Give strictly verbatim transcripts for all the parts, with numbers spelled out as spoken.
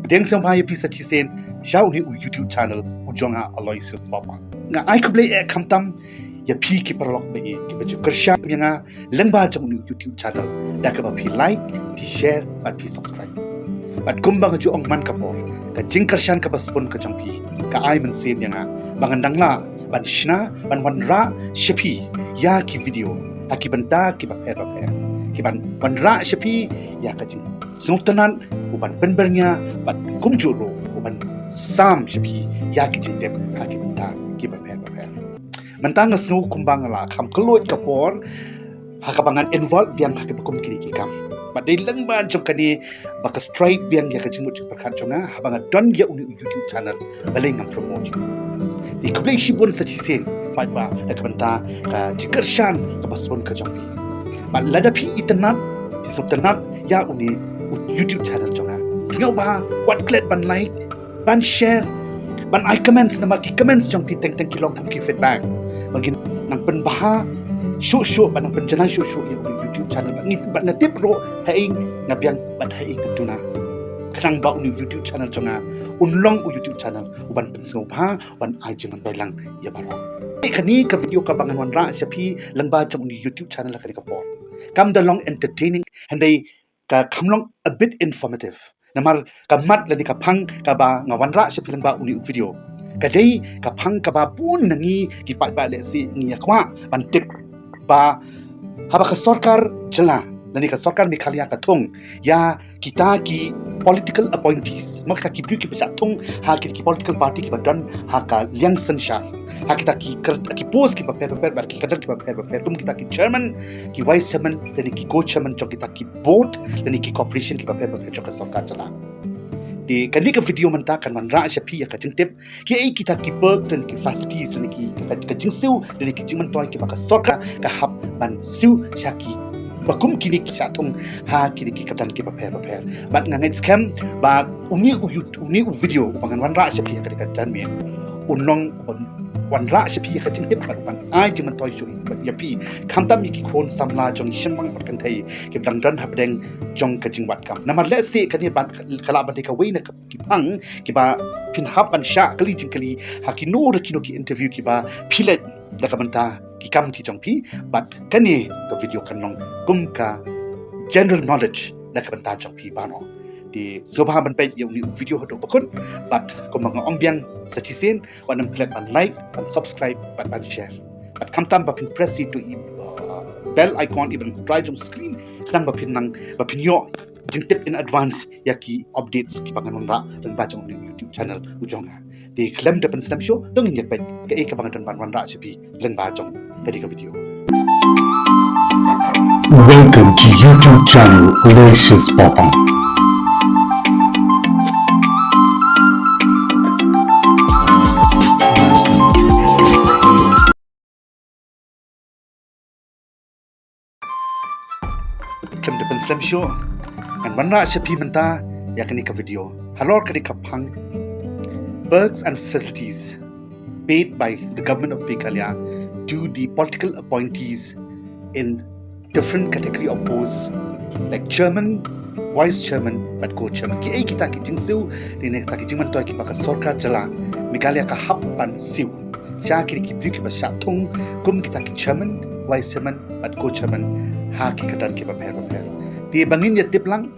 Dang sngewbha ïa phi sa shisien sha une u YouTube channel u jong nga Aloysius Bapang. Nga ai khublei eh khamtam ïa phi ki paralok ba ïeit kiba ju kyrshan ïa nga lyngba jong une u YouTube channel da kaba phi like, phi share bad phi subscribe. Bad kumba nga ju ong man ka por, ka jingkyrshan kaba sbun ka jong phi ka ai mynsiem ïa nga ba ngan dang lah ban shna ban wanrah sha phi ïa ki video ha ki bynta kiba pher ba pher, ki ban wanrah sha phi ïa ka jingsngewtynnat u ban pynbyrngia bad kumjuh ruh u ban sam sha phi ïa ki jingtip ha ki bynta kiba pher ba pher. Mynta nga sngew kumba nga la kham kylluid ka por ha kaba ngan involve biang ha kaba kum kine ki kam. Bad dei lyngba jong kane ba ka strike biang ïa ka jingmut jingpyrkhat jong nga haba nga don ïa une u YouTube channel balei ngam promote. Te khublei shibun sa shisien paidbah da ka bynta ka jingkyrshan kaba sbun ka jong phi. Bad lada phi itynnat, phi sngewtynnat ïa une u YouTube channel jong nga, sngewbha wat klet ban like, ban share, ban ai comments, namar ki comments jong phi teng teng ki long kum ki feedback ba kin nang pynbha shuh shuh, ban nang pynjanai shuh shuh ïa u YouTube channel ba ngi, ban na tip ruh haei nga biang bad haei nga duna. Khnang ba u YouTube channel jong nga un long u YouTube channel u ban pynsngewbha, ban ai jingmyntoi lang ïa baroh. Kane ka video kaba ngan wanrah sha phi lyngba jong u YouTube channel ha kane ka por kam da long entertaining, hynrei ka kham long a bit informative. Namar ka mat lane ka phang kaba nga wanrah sha phi lyngba une u video ka dei ka phang kaba bun na ngi ki paidbah lehse ngi ïa kwah ban tip ba haba ka sorkar jylla lane ka sorkar Meghalaya ka thung ïa kita ki political appointees, mo kita ki briew kiba shah thung ha kita ki political party kiba don ha ka liang synshar, ha kita ki kyrd-, ki post kiba pher ba pher bad ki kyrdan kiba pher ba pher, kum kita ki chairman, ki vice chairman lane ki co-chairman jong kita ki board lane ki corporation kiba pher ba pher jong ka sorkar jylla. Te kane ka video mynta kan wanrah sha phi ïa ka jingtip kiei kita ki perks lane ki facilities lane ki, ka, ka jingsiew lane ki jingmyntoi kiba ka sorkar ka hap ban siew sha ki ba kum kine ki shah thung ha kine ki kyrdan kiba pher ba pher. Bad nga ngeit skhem ba une u, une u video ba ngan wanrah sha phi ha kane ka janmiet un long u ban wanrah sha phi ïa ka jingtip bad u ban ai jingmyntoi shuh ïa phi, khamtam ïa ki khun samla jong i shnong bad kynthei kiba dang don hapdeng jong ka jingwad kam. Namar lehse kane ban ka lah ban dei kawei na ki phang kiba phin hap ban shah kylli jingkylli ha kino re kino ki interview kiba phi leit da ka bynta ki kam ki jong phi. Bad kane ka video kan long kum ka general knowledge da ka bynta jong phi baroh. Te sngewbha ban peit ïa une u video haduh ba kut bad kumba nga ong biang sa shisien, wat nym klet ban like, ban subscribe bad ban share. Bad khamtam ba phin press ïa uto i, uh, bell icon i ban trai jong screen khnang ba phin nang, ba phin ïoh jingtip in advance ïa ki updates kiba ngan wanrah lyngba jong u YouTube channel u jong nga. Te khlem da pynslem shuh, to ngin ïa peit kaei kaba nga don ban wanrah sha phi lyngba jong kane ka video. Welcome to YouTube channel Aloysius Bapang. Khlem da pynslem shuh, ngan wanrah sha phi mynta ïa kane ka video halor kane ka phang perks and facilities paid by the government of Meghalaya to the political appointees in different category of posts like chairman, vice chairman bad co-chairman. Kiei kita ki jingsiew lane kita ki jingmyntoi kiba ka sorkar jylla Meghalaya ka hap ban siew sha kine ki briew kiba shah thung kum kita ki chairman, vice chairman bad co-chairman ha ki kyrdan kiba pher ba pher. Te ba ngin ïa tip lang,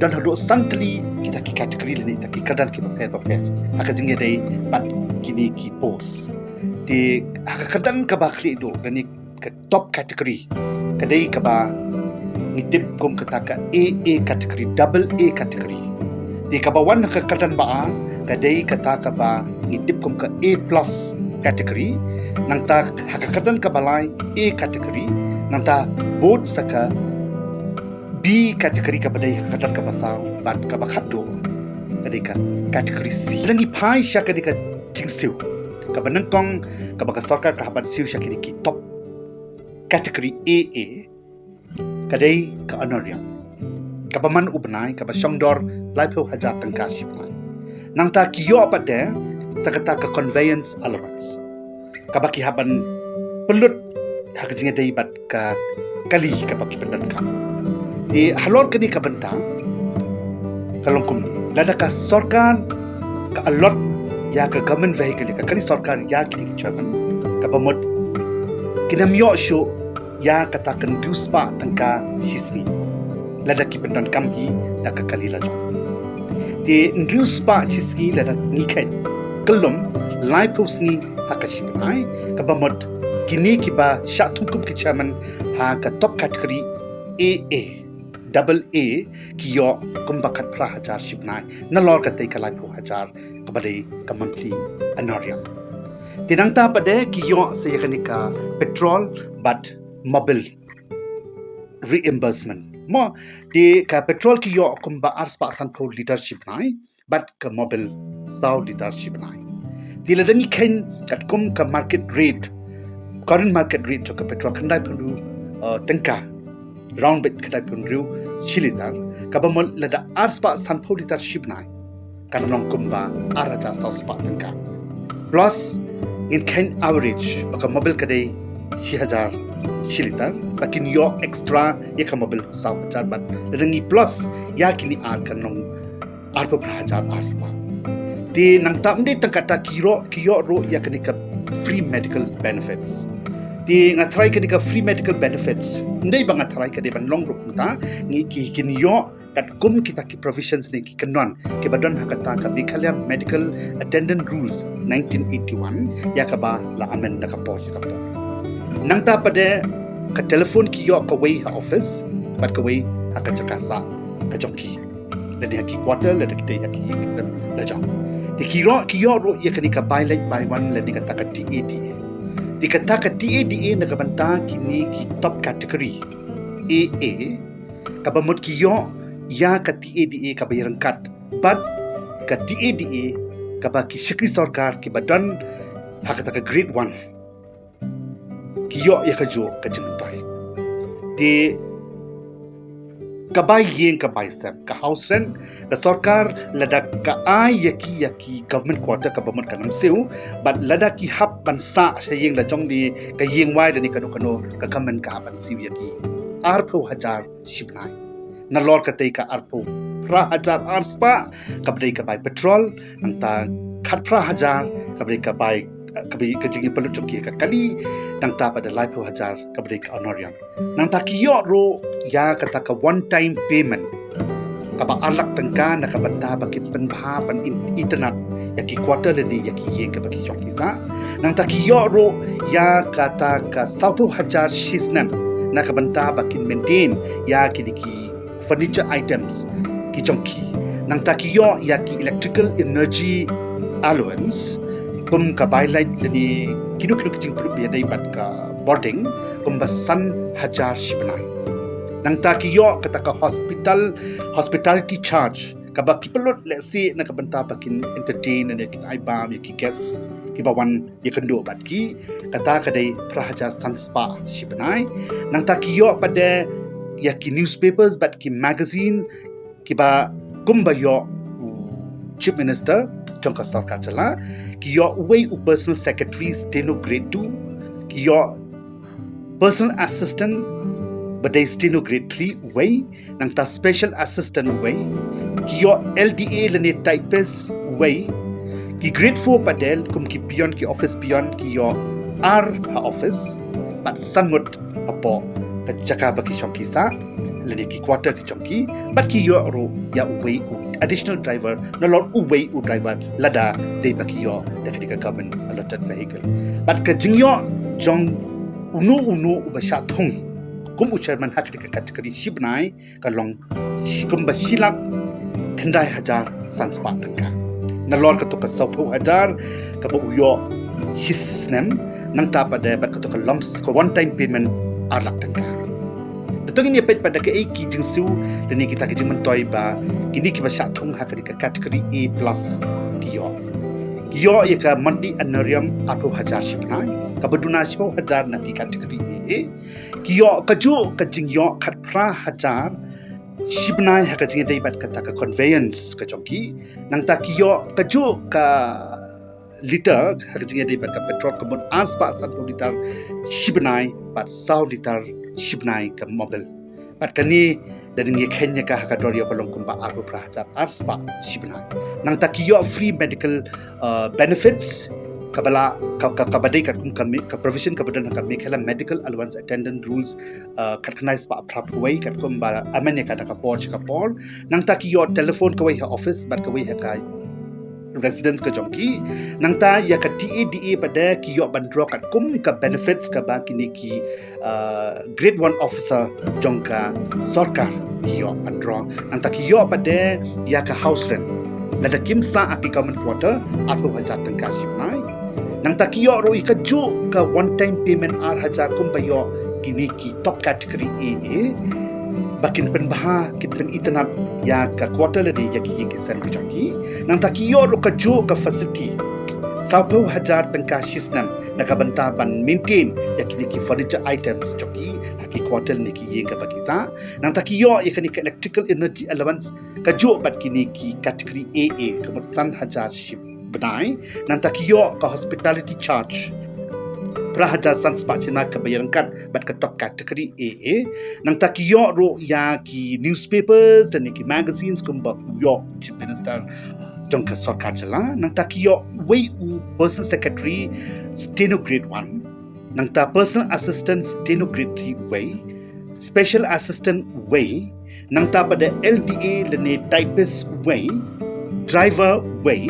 don haduh san tylli kita ki category lane kita ki kyrdan kiba pher ba pher ha ka jingïadei bad kine ki post. Te ha ka kyrdan kaba khlieh duh lane ka top category ka dei kaba ngi tip kum kata ka A A category, double A category. Te kaba wan ha ka kyrdan ba ar ka dei kata kaba ngi tip kum ka A plus category, nangta ha ka kyrdan kaba lai A category, nangta bud sa ka B category kaba dei ha ka kyrdan kaba saw bad kaba khatduh ka dei ka category C. Lada ngi phai sha ka dei ka jingsiew kaba nyngkong kaba ka sorkar ka hap ban siew sha kine ki top category A A ka dei ka honorarium kaba man u bnai kaba shong dor laiphew hajar tyngka shi bnai. Nangta ki ïoh pat de sa kata ka conveyance allowance kaba ki hap ban pynlut ha ka jingïadei bad ka kali kaba ki pyndonkam. Te halor kane ka bynta Ka long kumne, lada ka sorkar ka allot ïa ka government vehicle, ka kali sorkar ïa ki ki chairman, kaba mut kin ym ïoh shuh ïa kata ka hynriew spah tyngka shi sngi lada ki pyndonkam hi da ka kali lajong. Te hynriew spah shi sngi lada ngi kheiñ, kyllum laiphew sngi ha ka shi bnai, kaba mut kine kiba shah thung kum ki chairman ha ka top category A A, double A, ki ïoh kumba khatphra hajar shi bnai, nalor katei ka laiphew hajar kaba dei ka monthly honorarium. Te nangta pat de ki ïoh sa ïa kane ka petrol bad mobil reimbursement. Mo, te ka petrol ki ïoh kumba ar spah sanphew litar shi bnai, bad ka mobil saw litar shi bnai. Te lada ngi kheiñ katkum ka market rate, current market rate jong ka petrol, khyndaiphew hynriew, uh, tyngka, round bit khyndaiphew hynriew shi litar, kaba mut lada ar spah sanphew litar shi bnai, kan long kumba ar hajar saw spah tyngka. Plus, ngin kheiñ average ba ka mobil ka dei shi hajar shi litar, ba kin ïoh extra ïa ka mobil saw hajar, bad lada ngi plus ïa kine ar, kan long arphew phra hajar ar spah. Te nangta ym dei tang kata, ki ïoh, ki ïoh ruh ïa kane ka free medical benefits. Te nga tharai kane ka free medical benefits, ym dei ba nga tharai, ka dei ban long ruh kumta, ngi, ki, kin ïoh katkum kita ki provisions ne ki kynhun kiba don ha kata ka Meghalaya Medical Attendance Rules nineteen eighty-one, ïa kaba la amend na ka por sha ka por. Nangta pat de ka telephone ki ïoh kawei ha office, bad kawei ha ka jaka sah ka jong ki, lane ha ki quarter, lane kita ïa ki, ki sem lajong. Te ki ïoh, ki ïoh ruh ïa kane ka buy late buy one, lane kata ka T A D A. Te kata ka T A D A na ka bynta kine ki top category A A, kaba mut ki ïoh ïa ka T A D A kaba ïaryngkat bad ka T A D A kaba ki shakri sorkar kiba don ha kata ka grade one, ki ïoh ïa kajuh ka jingmyntoi. Te ka bai ïing, ka bai sem, ka house rent, ka sorkar lada ka ai ïa ki, ïa ki government quarter, kaba mut kan ym siew, bad lada ki hap ban sah sha ïing lajong, ne ka ïing wai, lane kano kano, ka government ka hap ban siew ïa ki arphew hajar shi bnai. Nalor katei ka arphew phra hajar ar spah kaba dei ka bai petrol, nangta khatphra hajar kaba dei ka bai, kaba dei ka jingïapynlut jong ki ïa ka kali, nangta pat de laiphew hajar kaba dei ka honorarium. Nangta ki ïoh ruh ïa kata ka one time payment kaba ar lak tyngka, na ka bynta ba kin pynbha, pyn-, itynnad ïa ki quarter lane ïa ki ïing kaba ki shong ki sah. Nangta ki ïoh ruh ïa kata ka sawphew hajar shi snem na ka bynta ba kin maintain ïa kine ki furniture items ki jong ki. Nangta ki ïoh ïa ki electrical energy allowance, kum ka bai light lane kino kino ki jingpynlut ba ïadei bad ka bording, kumba san hajar shi bnai. Nangta ki ïoh kata ka hospital, hospitality charge, kaba ki pynlut lehse na ka bynta ba kin entertain ne kin ai bam ïa ki guest kiba wan ïakynduh bad ki, kata ka dei phra hajar san spah shi bnai. Nangta ki ïoh pat de ïa ki newspapers bad ki magazine, kiba kumba ïoh u Chief Minister jong ka sorkar jylla, ki ïoh uwei u personal secretary steno grade two, ki ïoh personal assistant ba dei steno grade three uwei, nangta special assistant uwei, ki ïoh L D A lane typist uwei, ki grade four pat de kum ki peon, ki office peon, ki ïoh ar ha office, bad san ngut hapoh ka jaka ba ki shong ki sah, lane ki quarter ki jong ki, bad ki ïoh ruh ïa uwei u additional driver, nalor uwei u driver lada dei ba ki ïoh da kane ka government allotted vehicle. Bad ka jingïoh jong uno uno uba shah thung kum u chairman ha kane ka category shi bnai ka long shi, kumba shi lak khyndai hajar san spah tyngka. Nalor kato ka sawphew hajar kaba u ïoh shi snem, nangta pat de bad kato ka lump, ka one time payment ar lak tyngka. Te to ngin ïa peit pat da kaei ki jingsiew lane kita ki jingmyntoi ba kine kiba shah thung ha kane ka category A plus ki ïoh. Ki ïoh ïa ka monthly honorarium arphew hajar shi bnai, kaba duna shiphew hajar na ki category A. Ki ïoh kajuh ka jingïoh khatphra hajar shi bnai ha ka jingïadei bad kata ka conveyance ka jong ki. Nangta ki ïoh kajuh ka litar ha ka jingïadei bad ka petrol, ka mut ar spah sanphew litar shi bnai bad saw litar shi bnai ka mobil. Bad kane Lada ngi kheiñ ïa ka ha ka dor ïoh ka long kumba arphew phra hajar ar spah shi bnai. Nangta ki ïoh free medical uh, benefits kaba la ka, ka, kaba dei katkum ka, me- ka provision kaba don ha ka Meghalaya Medical Allowance Attendance Rules uh, khatkhyndai spah phra phew wei katkum ba amend ïa ka na ka por sha ka por. Nangta ki ïoh telephone kawei ha office bad kawei ha ka residence ka jong ki. Nangta ïa ka T A D A pat de ki ïoh ban draw katkum ka benefits kaba kine ki uh, grade one officer jong ka sorkar ki ïoh ban draw. Nangta ki ïoh pat de ïa ka house rent. Lada kim sah ha ki government quarter arphew hajar tyngka shi bnai. Nangta ki ïoh ruh ïa kajuh ka one time payment ar hajar kumba ïoh kine ki top category A A. Ba kin pynbha kin pynitynnad ïa ka quarter lane ïa ki ïing ki sem ki jong ki. Nangta ki ïoh ruh kajuh ka facility sawphew hajar tyngka shi snem na ka bynta ban maintain ïa kine ki furniture items jong ki ha ki quarter ne ki ïing kaba ki sah. Nangta ki ïoh ïa kane ka electrical energy allowance kajuh bad kine ki category A A ka mut san hajar shi bnai. Nangta ki ïoh ka hospitality charge phra hajar san spah shi bnai kaba ïaryngkat bad ka top category A A. Nangta ki ïoh ruh ïa ki newspapers lane ki magazines kumba u ïoh Chief Minister jong ka sorkar jylla. Nangta ki ïoh wei u personal secretary steno grade one. Nangta personal assistant steno grade three wei. Special assistant wei. Nangta pat de L D A lane typist wei. Driver wei.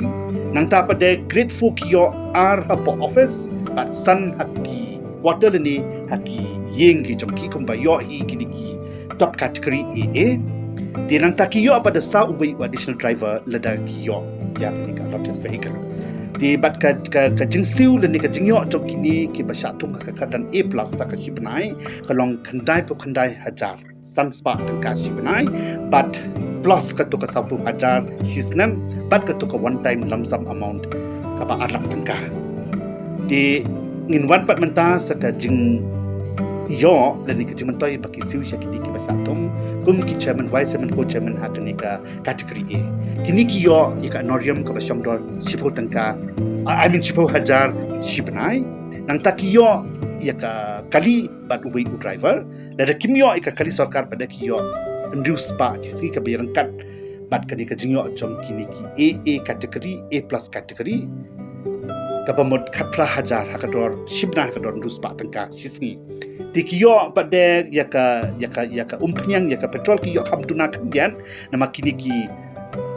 Nangta pat de grade four ki ïoh ar hapoh office bad san ha ki quarter lane ha ki ïing ki jong ki kumba ïoh hi kine ki top category A A. Te nangta ki ïoh pat de saw wei u additional driver lada ki ïoh ïa kane ka allotted vehicle. Te bad ka, ka, ka jingsiew lane ka jingïoh jong kine kiba shah thung ha ka kyrdan A plus ha ka shi bnai ka long khyndai phew khyndai hajar san spah tyngka shi bnai bad plus kato ka sawphew hajar shi snem bad kato ka one time lump sum amount kaba ar lak tyngka. Te ngin wan pat mynta sa ka jingïoh lane ka jingmyntoi ba ki siew sha kine kiba shah thung kum ki chairman, vice chairman, co-chairman ha kane ka category A. Kine ki ïoh ïa ka honorarium kaba shongdor shiphew tyngka, I mean shiphew hajar shi bnai. Nangta ki ïoh ïa ka kali bad uwei u driver. Lada kim ïoh ïa ka kali sorkar pat de ki ïoh hynriew spah shi sngi kaba ïaryngkat bad kane ka jingïoh jong kine ki A A category, A plus category. Kaba mut khatphra hajar ha ka dor shi bnai ha ka dor hynriew spah tyngka shi sngi. Te ki ïoh pat de ïa ka, ïa ka, ïa ka umphniang, ïa ka petrol ki ïoh kham duna kham biang namar kine ki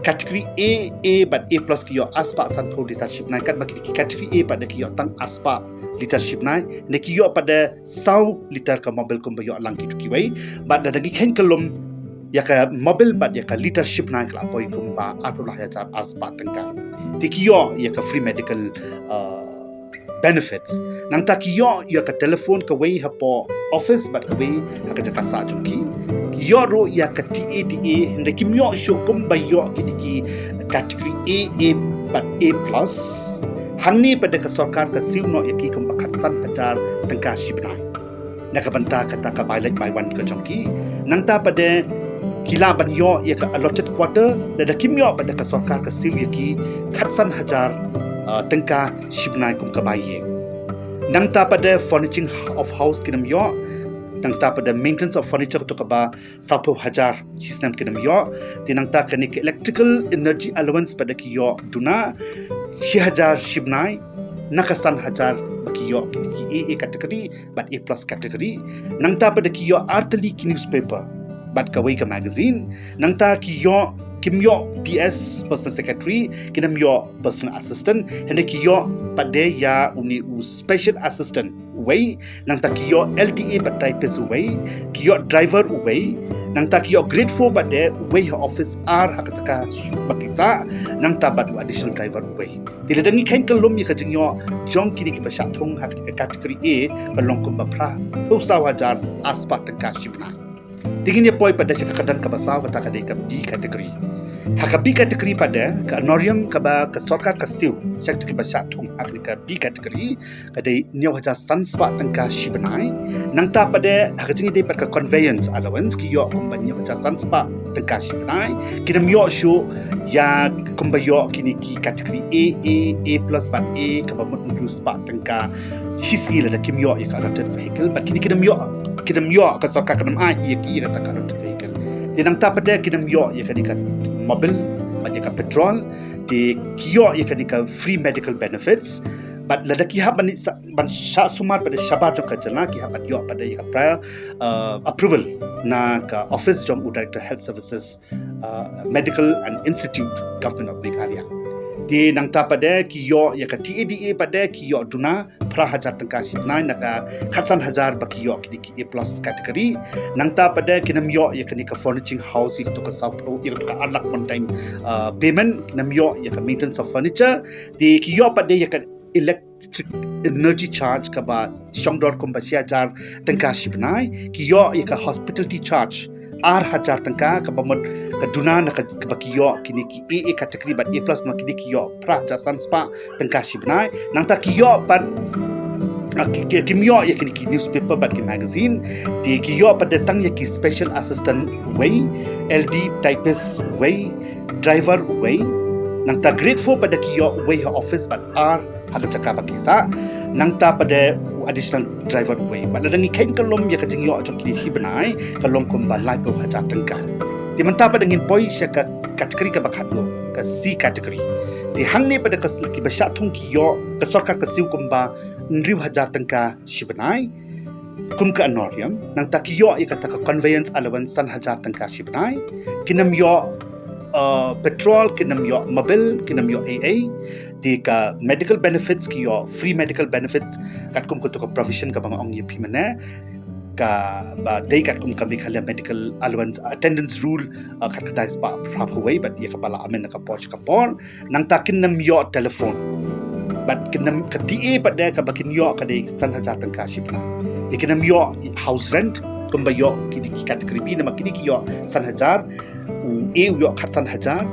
category A, A bad A plus ki ïoh ar spah sanphew litre shi bnai katba kine ki category A pat de ki ïoh tang ar spah litre shi bnai. Ne ki ïoh pat de saw litre ka mobil kumba ïoh lang kito kiwei. Bad lada ngi kheiñ kyllum ïa ka mobil bad ïa ka litre shi bnai ka la poi kumba arphew lai hajar ar spah tyngka. Te ki ïoh ïa ka free medical uh, benefits. Nangta ki ïoh ïa ka telephone kawei hapoh office bad kawei ha ka jaka sah jong ki. Ki ïoh ruh ïa ka T A D A hynrei kim ïoh shuh kumba ïoh kine ki category A, A bad A plus. Hangne pat de ka sorkar ka siew noh ïa ki kumba khatsan hajar tyngka shi bnai. Na ka bynta kata ka bai leit bai wan ka jong ki. Nangta pat de ki lah ban ïoh ïa ka allotted quarter, lada kim ïoh pat de ka sorkar ka siew ïa ki khatsan hajar uh, tyngka shi bnai kum ka bai ïing. Nangta pat de furnishing of house kin ym ïoh. Nangta pat de maintenance of furniture kato kaba sawphew hajar shi snem kin ym ïoh. Te nangta kane ka electrical energy allowance pat de ki ïoh duna shi hajar shi bnai na ka san hajar ba ki ïoh kine ki A A category bad A plus category. Nangta pat de ki ïoh ar tylli ki newspaper bad kawei ka magazine. Nangta ki ïoh, kim ïoh P S, personal secretary, kin ym ïoh personal assistant. Hynrei ki ïoh pat de ïa une u special assistant uwei. Nangta ki ïoh L D A bad typist uwei. Ki ïoh driver uwei. Nangta ki ïoh grade four pat de uwei ha office, ar ha ka jaka ba ki sah. Nangta bad u additional driver uwei. Te lada ngi kheiñ kyllum ïa ka jingïoh jong kine kiba shah thung ha kane ka category A ka long kumba phra phew saw hajar ar spah tyngka shi bnai. Te ngin ïa poi pat de sha ka kyrdan kaba saw, kata ka dei ka B category. Ha ka B category pat de ka honorarium kaba ka sorkar ka siew sha kito kiba shah thung ha kane ka B category ka dei hynñiew hajar san spah tyngka shi bnai. Nangta pat de ha ka jingïadei bad ka conveyance allowance ki ïoh kumba hynñiew hajar san spah tyngka shi bnai. Kin ym ïoh shuh ïa kumba ïoh kine ki category A, A, A plus bad A kaba mut hynriew spah tyngka shi sngi lada kim ïoh ïa ka allotted vehicle. Bad kine kin ym ïoh, kin ym ïoh, ka sorkar kan ym ai ïa ki ïa kata ka allotted vehicle. Te nangta pat de ki nym ïoh ïa kane ka mobil bad ïa ka petrol. Te ki ïoh ïa kane ka free medical benefits. Bad lada ki hap ban sa-, ban shah sumar pat de shabar jong ka jylla, ki hap ban ïoh pat de ïa ka prior, uh, approval na ka office jong u Director Health Services, uh, Medical and Institute, Government of Meghalaya. Te nangta pat de ki ïoh ïa ka T A D A pat de ki ïoh duna phra hajar tyngka shi bnai na ka khatsan hajar ba ki ïoh kine ki A plus category. Nangta pat de ki nym ïoh ïa kane ka furnishing house, ïa kato ka saw phew, ïa kato ka ar lak one time, uh, payment, ki nym ïoh ïa ka maintenance of furniture. Te ki ïoh pat de ïa ka electric energy charge kaba shong dor kumba shi hajar tyngka shi bnai. Ki ïoh ïa ka hospitality charge ar hajar tyngka, kaba mut ka duna na ka, kaba ki ïoh kine ki A A category bad A plus, ma kine ki ïoh phra hajar san spah tyngka shi bnai. Nangta ki ïoh pat, ah, ki, ki, kim ïoh ïa kine ki newspaper bad ki magazine. Te ki ïoh pat de tang ïa ki special assistant wei, L D typist wei, driver wei. Nangta grade four pat de ki ïoh wei ha office bad ar ha ka jaka ba ki sah. Nangta pat de u additional driver wei. Bad lada ngi kheiñ ka lum ïa ka jingïoh jong kine shi bnai, ka long kumba laiphew hajar tyngka. Te mynta pat de ngin poi sha ka category kaba khatduh, ka C category. Te hangne pat de ka s-, kiba shah thung ki ïoh, ka sorkar ka siew kumba hynriew hajar tyngka shi bnai kum ka honorarium. Nangta ki ïoh ïa kata ka conveyance allowance san hajar tyngka shi bnai. Ki nym ïoh, uh, petrol, ki nym ïoh mobil, ki nym ïoh A A. Te ka medical benefits ki ïoh free medical benefits katkum kato ka provision kaba nga ong ïa phi mynne. Kaba dei katkum ka Meghalaya Medical Allowance Attendance Rule, uh, khatkhyndai spah phra phew wei bad ïa kaba la amend na ka por sha ka por. Nangta kin nym ïoh telephone. Bad kin nym, ka T A pat de kaba kin ïoh ka dei san hajar tyngka shi bnai. Te kin nym ïoh house rent kumba ïoh kine ki category B, namar kine ki ïoh san hajar, u A u ïoh khatsan hajar,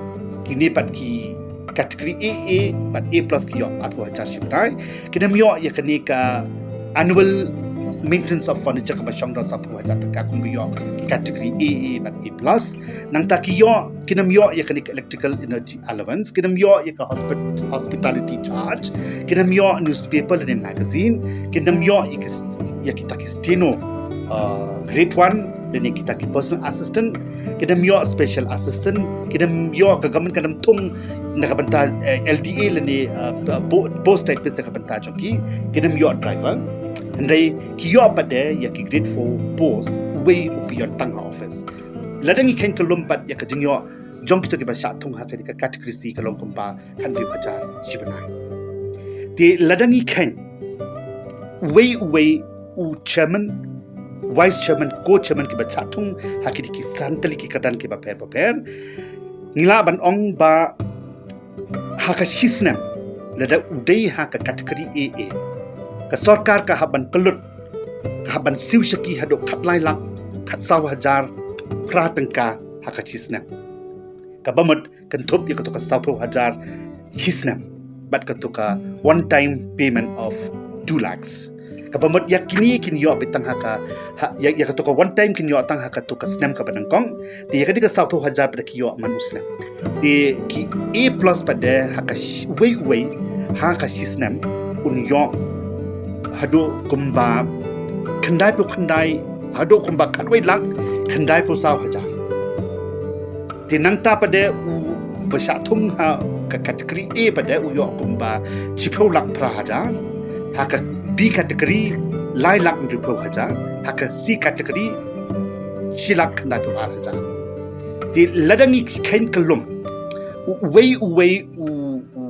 kine pat ki category A A bad A plus ki ïoh arphew hajar shi bnai. Kin nym ïoh ïa kane ka annual maintenance of furniture kaba shong dor sawphew hajar tyngka kumba ïoh ki category A A bad A plus. Nangta ki ïoh, kin nym ïoh ïa kane ka electrical energy allowance, kin nym ïoh ïa ka hospit-, hospitality charge, kin nym ïoh newspaper lane magazine, kin nym ïoh ïa ki st-, ïa kita ki steno, uh, grade one lane kita ki personal assistant, kin nym ïoh special assistant, kin nym ïoh, ka government kan nym thung na ka bynta, eh, L D A lane, uh, po-, post typist na ka bynta jong ki, kin nym ïoh driver. Hynrei ki ïoh pat de ïa ki grade four post, uwei u peon tang ha office. Lada ngi kheiñ ka lum pat ïa ka jingïoh jong kito kiba shah thung ha kane ka category C ka long kumba khathynriew hajar shi bnai. Te lada ngi kheiñ uwei uwei u chairman, vice chairman, co-chairman kiba shah thung ha kine ki san tylli ki kyrdan kiba pher bapher, ngi lah ban ong ba ha ka shi snem, lada u dei ha ka category A A, ka sorkar ka hap ban pynlut, ka hap ban siew sha ki haduh khatlai lak khatsaw hajar phra tyngka ha ka shi snem. Kaba mut kynthup ïa kato ka sawphew hajar shi snem bad kato ka one time payment of two lakhs. Kaba mut ïa kine kin ïoh beit tang ha ka, ha, ïa, ïa kato ka one time kin ïoh tang ha kato ka snem kaba nyngkong. Te ïa kane ka sawphew hajar pat de ki ïoh man u snem. Te ki A plus pat de ha ka shi, uwei uwei ha ka shi snem un ïoh haduh kumba khyndaiphew khyndai, haduh kumba khatwei lak khyndaiphew saw hajar. Te nangta pat de uba shah thung ha ka category A pat de u ïoh kumba shiphew lak phra hajar, ha ka B category lai lak hynriewphew hajar, ha ka C category shi lak khyndaiphew ar hajar. Te lada ngi kheiñ ka lum, u, uwei uwei u, u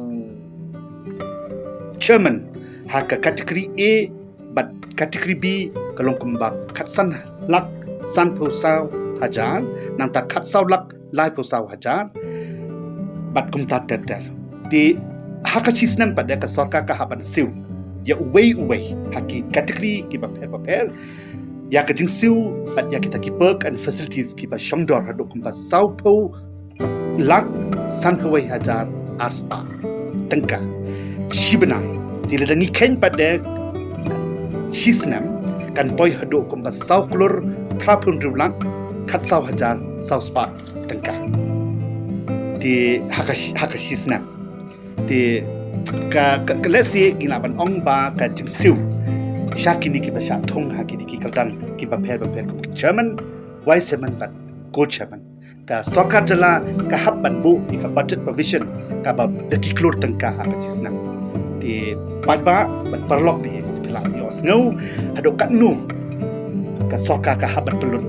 chairman ha ka category A bad category B ka long kumba khatsan lak sanphew saw hajar, nangta khatsaw lak laiphew saw hajar, bad kumta ter ter. Te ha ka shi snem pat de ka sorkar ka hap ban siew ïa uwei uwei ha ki category kiba pher bapher ïa ka jingsiew bad ïa kita ki perk and facilities kiba shong dor haduh kumba sawphew lak sanphew wei hajar ar spah tyngka shi bnai. Te lada ngi kheiñ pat de shi snem kan poi haduh kumba saw klur phraphew hynriew lak khatsaw hajar saw spah tyngka. Te ha ka shi, ha ka shi snem. Te ka, ka, ka, let's say, ngi lah ban ong ba ka jingsiew sha kine kiba shah thung ha kine ki kyrdan kiba pher bapher kum ki chairman, vice chairman bad Ko chairman, ka sorkar jylla ka hap ban buh ïa ka budget provision kaba da ki klur tyngka ha ka shisnem. Te paidbah, ban paralok bad phi la ïohsngew haduh katno ka sorkar ka hap ban pynlut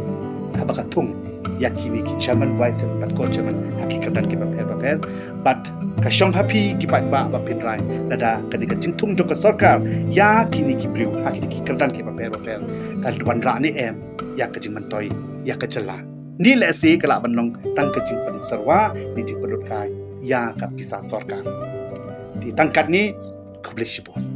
haba ka thung ïa kine ki chairman, vice chairman bad co-chairman ha ki kyrdan kiba pher bapher. Bad ka shong ha phi ki paidbah ba phin rai lada kane ka jingthung jong ka sorkar ïa kine ki briew ha kine ki kyrdan kiba pher bapher ka wanrah ne em ïa ka jingmyntoi ïa ka jylla. Ne lehse ka lah ban long tang ka jingpynsyrwa ne jingpynlut kai ïa ka pisa sorkar. Te tang katne, khublei shibun.